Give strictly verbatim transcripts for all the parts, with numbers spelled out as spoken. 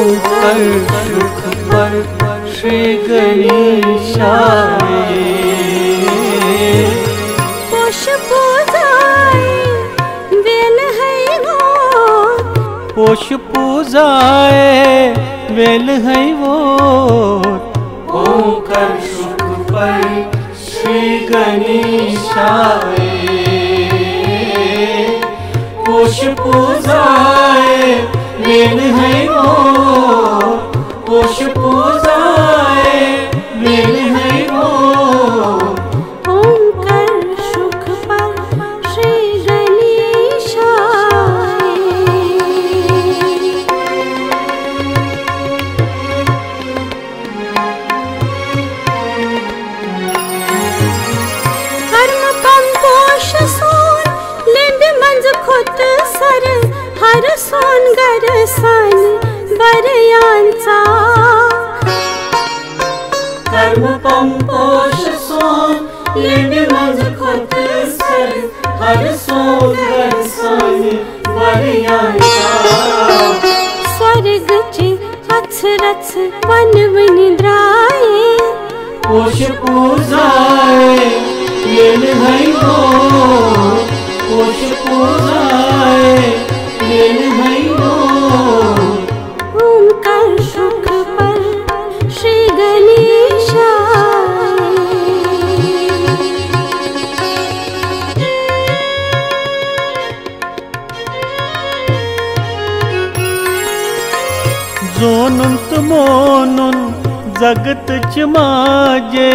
اوم کر سکھ پر شری گنیشائے۔ پوش پوزائے ویل ہے ووت۔ پوش پوزائے ویل ہے ووت۔ اوم کر سکھ پر شری گنیشائے۔ پوش پوزائے ویل ہے ووت۔ پوش پوزائے ویل ہے ووت۔ اوم کر سکھ پر شری گنیشائے۔ کرم پم پوش سون لمبہِ منٛز کھوٚت سر، ہر سون گر سانہِ بریان ژاو۔ کرم پم پوش سون لمبہِ منٛز کھوٚت سر، ہر سون گر سانہِ بریان ژاو۔ سورگچہِ اژھ رژھ ونوٕنۍ درٛایے۔ پوش پوزائے ییٚلہِ ہے ووت۔ پوش پوزائے ییٚلہِ ہے ووت۔ اوم کر سکھ پر شری گنیشائے۔ زونُن تہٕ مونُن زگتٕچ ماجے،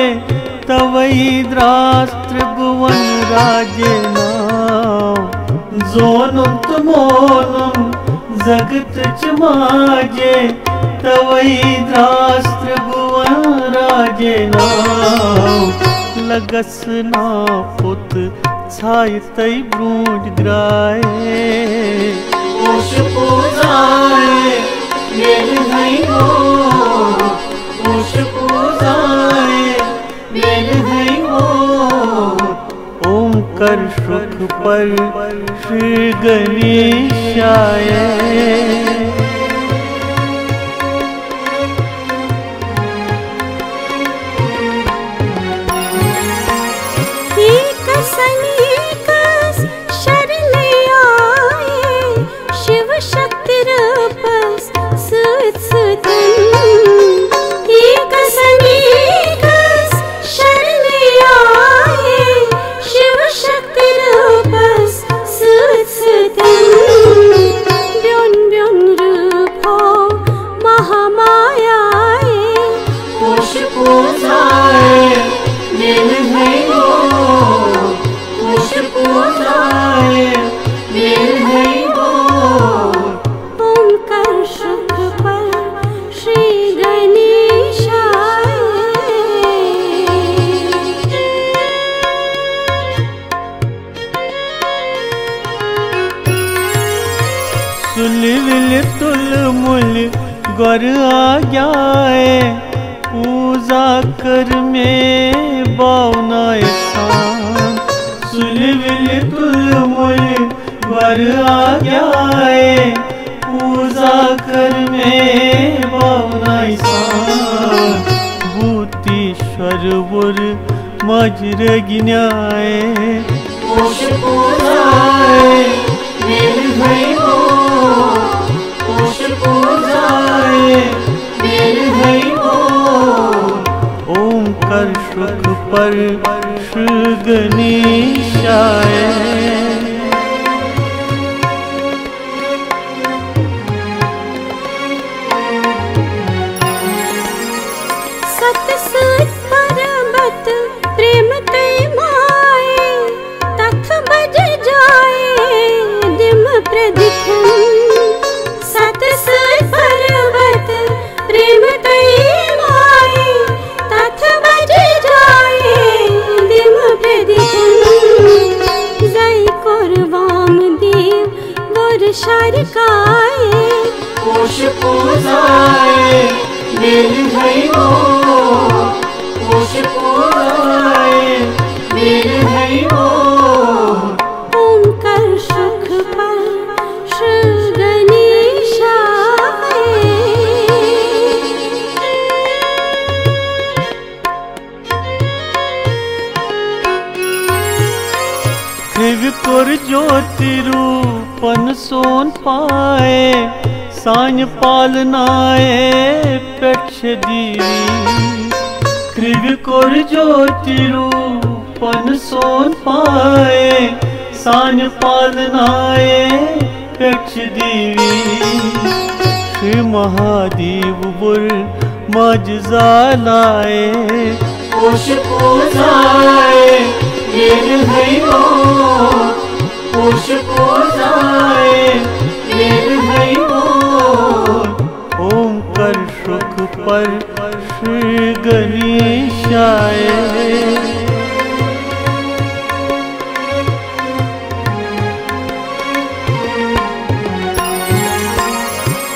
توے دراس ترٛبھون راجے ناو۔ زونُن تہٕ مونُن زگتٕچ ماجے، توے دراس ترٛبھون راجے ناو۔ لگس نا پوٚت ژھایہِ تۄہہِ برونٛٹھ درٛایے۔ پوش پوزائے ییٚلہِ ہے ووت۔ پوش پوزائے ییٚلہِ ہے ووت۔ اوم کر سکھ پر شری گنیشائے۔ ایکس انیکس شرنے آئے، شیو شکتی روپس سۭتۍ سۭتۍ۔ ایکس انیکس شرنے آئے، شیو شکتی روپس سۭتۍ سۭتۍ۔ بیوٚن بیوٚن روپو مہامایائے۔ پوش پوزائے ییٚلہِ ہے ووت۔ پوش پوزائے ییٚلہِ ہے ووت۔ اوم کر سکھ پر شری گنیشائے۔ سُلہِ وِلہِ تُلہٕ مُلہِ گۄرٕ آگیاے، پوٗزا کٔر مےٚ باونایہِ سان۔ سُلہِ وِلہِ تُلہٕ مُلہِ گۄرٕ آگیاے، پوٗزا کٔر مےٚ باونایہِ سان۔ بھوٗتیٖشور ووٚر ماجہِ رٔگۍ نیاے۔ پوش پوزائے ییٚلہِ ہے ووت۔ پوش پوزائے ییٚلہِ ہے ووت۔ اوم کر سکھ پر شری گنیشائے۔ ستہٕ سۭتۍ پربت پریمہٕ تہٕ مایہِ، تتھ بجہِ جایہِ دِمہٕ پرٛدِکھن۔ ستہٕ سۭتۍ پربت پریمہٕ تہٕ مایہِ، تتھ بجہِ جایہِ دِمہٕ پرٛدِکھن۔ زَے کوٚر وام دیو ووٚر شارکائے۔ پوش پوزائے ییٚلہِ ہے ووت۔ پوش پوزائے ییٚلہِ ہے ووت۔ اوم کر سکھ پر شری گنیشائے۔ کرٛوِ کوٚر جوتہِ روٗپن سون پایہِ، سانہِ پالنایہِ پٮ۪ٹھ چھِ دیٖوی۔ کرٛوِ کوٚر جوتہِ روٗپن سون پایہِ، سانہِ پالنایہِ پٮ۪ٹھ چھِ دیٖوی۔ شری مہادیو ووٚر ماجہِ زالایہِ، پوشہِ پوٗزایہِ ویرِ ہیو، پوشہِ پوٗزایہِ ویرِ ہیو۔ اوم کر شُکھ پر شری گنیشایہِ۔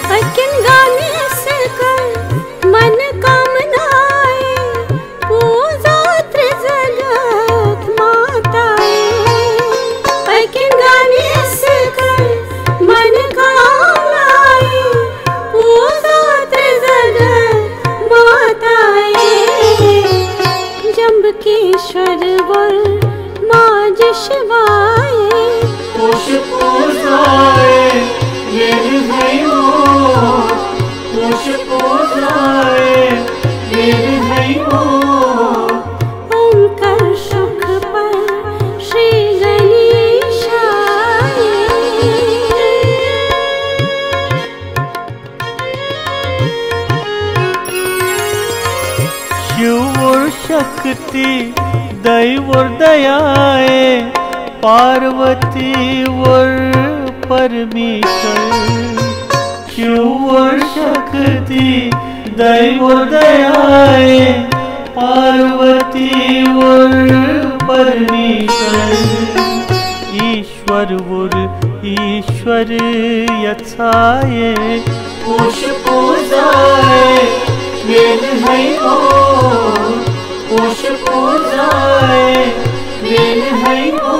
اکن گامس کر من کامنایہِ، پوٗزا ترٛےٚ جگت ماتایہِ۔ اکن گامس کر من کامنایہِ، پوٗزا ترٛےٚ جگت ماتایہِ۔ جمبکیشور ووٚر ماجہِ شِوایہِ، پوشہِ پوٗزایہِ ویرِ ہیو، پوشہِ پوٗزایہِ ویرِ ہیو۔ اوم کر شُکھ پر شری گنیشایہِ۔ شِو ووٚر شکتی، دَے ووٚر دیایہِ، پاروتی ووٚر پرمیشور۔ شِو ووٚر شکتی، دَے ووٚر دیایہِ، پاروتی ووٚر پرمیشور۔ ایشور ووٚر ایشور یژھایہِ، پوشہِ پوٗزایہِ ویرِ ہیو، پوشہِ پوٗزایہِ ویرِ ہیو۔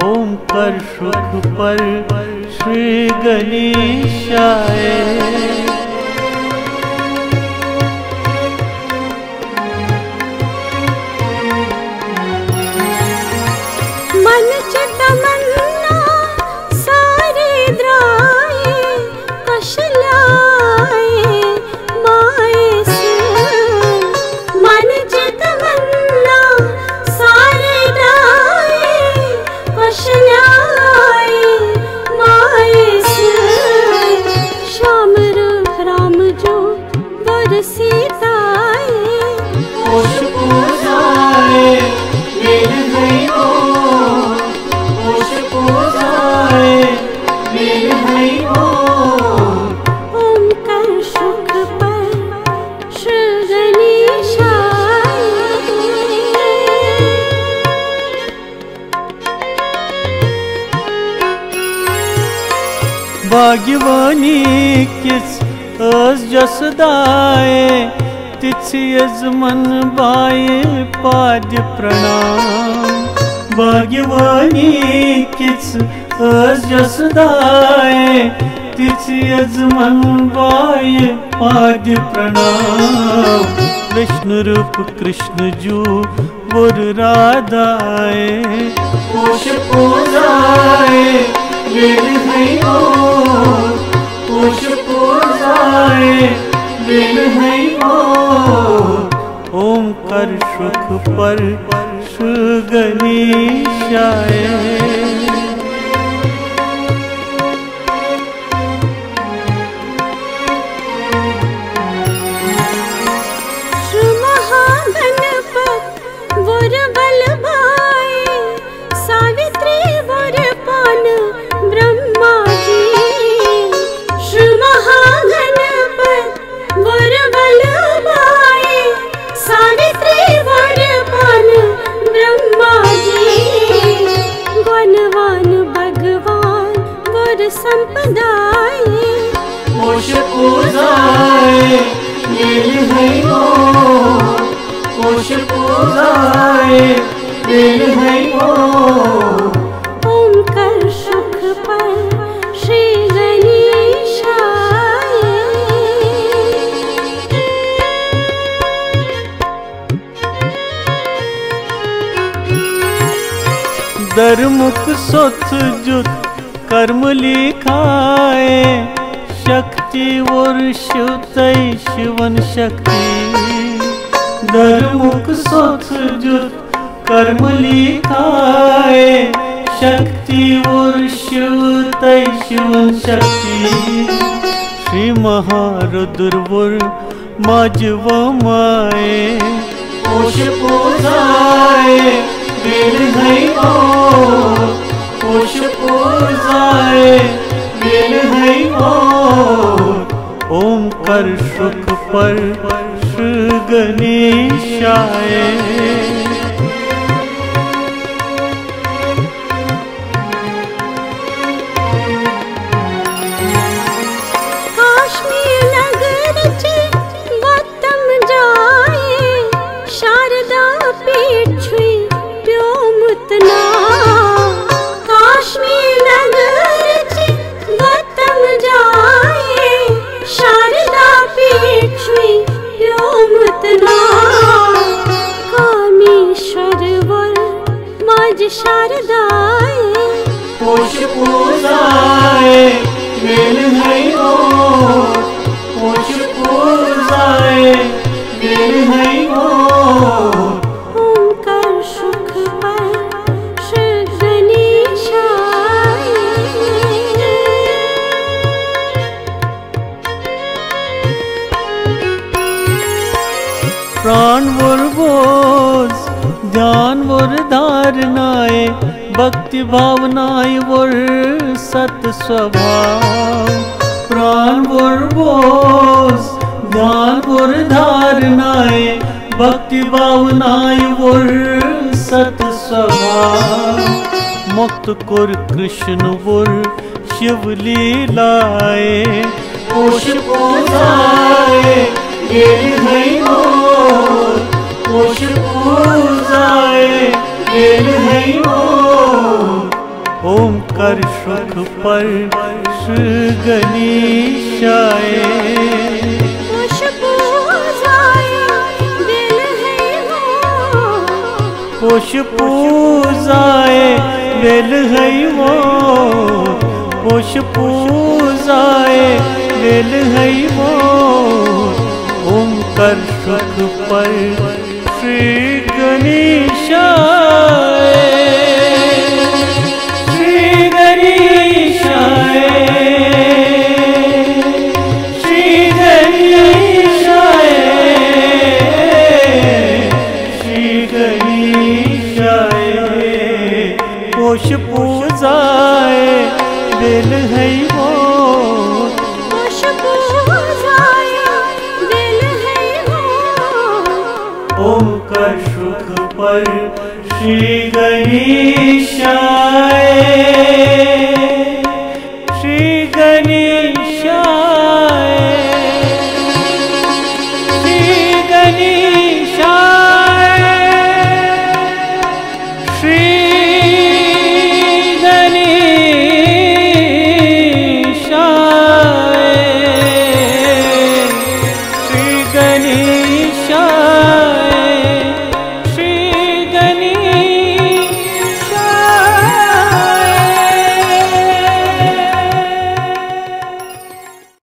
اوم کر شُکھ پر شری گنیشایہِ۔ من چہِ تمنا سارے درایہِ، کۄشلایہِ مایہِ سۭتۍ۔ من چہِ تمنا سارے درایہِ، کۄشلایہِ مایہِ سۭتۍ۔ شام رام جو ووٚر سیتایہِ، پوشہِ پوٗزایہِ ویرِ ہیو، پوشہِ پوٗزایہِ ویرِ ہیو۔ اوم کر شُکھ پر شری گنیشایہِ۔ بھاگیوانی کِژھ ٲس جسدایہِ، تِژھِ یزمن بایہِ پادِ پرنام۔ بھاگیوانی کِژھ ٲس جسدایہِ، تِژھِ یزمن بایہِ پادِ پرنام۔ وشنو روٗپ کرشن جو ووٚر رادایہِ، پوشہِ پوٗزایہِ ویرِ ہیو، پوشہِ پوٗزایہِ ویرِ ہیو۔ اوم کر شُکھ پر شری گنیشایہِ۔ شری مہاگنپت ووٚر ولبھایہِ، ساوتری ووٚر پانہٕ برہما جی۔ شری مہاگنپت ووٚر ولبھایہِ، ساوتری ووٚر پانہٕ برہما جی۔ گۄنوان بھگوان ووٚر سمپدایہِ، پوشہِ پوٗزایہِ ویرِ ہیو، پوشہِ پوٗزایہِ ویرِ ہیو۔ اوم کر شُکھ پر شری گنیشایہِ۔ درمُک سوٚتھ دیُت کرملی کھایے، شکتی ووٚر شِو تۄہہِ شِوَن شکتی۔ درمُک سوٚتھ دیُت کرملی کھایے، شکتی ووٚر شِو تۄہہِ شِوَن شکتی۔ شری مہارُدر ووٚر ماجہِ وۄمایے، پوشہٕ پوٗزایے ویلہِ ہَے ووٚر، پوشہٕ پوٗزایے ویلہِ ہَے ووٚر۔ اوم کر شُکھ پر شری گنیشایے۔ کاشمیر نگرٕچہِ وۄتم جایہِ شاردا پیٖٹھ چھُے پیومُت ناو۔ کاشمیر نگرٕچہِ وۄتم جایہِ شاردا پیٖٹھ چھُے پیومُت ناو۔ کامیشور ووٚر ماجہِ شاردایہِ، پوشہٕ پوٗزایے ویلہِ ہَے ووٚر، پوشہٕ پوٗزایے ویلہِ ہَے ووٚر۔ اوم کر شُکھ پر شری گنیشایے۔ پران ووٚر بوز، دھیان ووٚر دھارنایے، بھکتی بھاونایہِ ووٚر ست سوبھاو۔ پران ووٚر بوز، دھیان ووٚر دھارنایے، بھکتی بھاونایہِ ووٚر ست سوبھاو۔ مۄکھتہٕ کوٚر کرشن ووٚر شِو لیلایے، پوشہٕ پوٗزایے ویلہِ ہَے ووٚر، پوشہٕ پوٗزایے ویلہِ ہَے ووٚر۔ اوم کر شُکھ پر شری گنیشایے۔ پوشہٕ پوٗزایے ویلہِ ہَے ووٚر، پوشہٕ پوٗزایے ویلہِ ہَے ووٚر، پوشہٕ پوٗزایے ویلہِ ہَے ووٚر۔ اوم کر شُکھ پر شری گنیشایے، شری گنیشایے، شری گنیشایے، شری گنیشایے۔ پوشہٕ پوٗزایے ویلہِ ہَے ووٚر، پوشہٕ پوٗزایے ویلہِ ہَے ووٚر۔ اوم کر شُکھ پر شری گنیشایے۔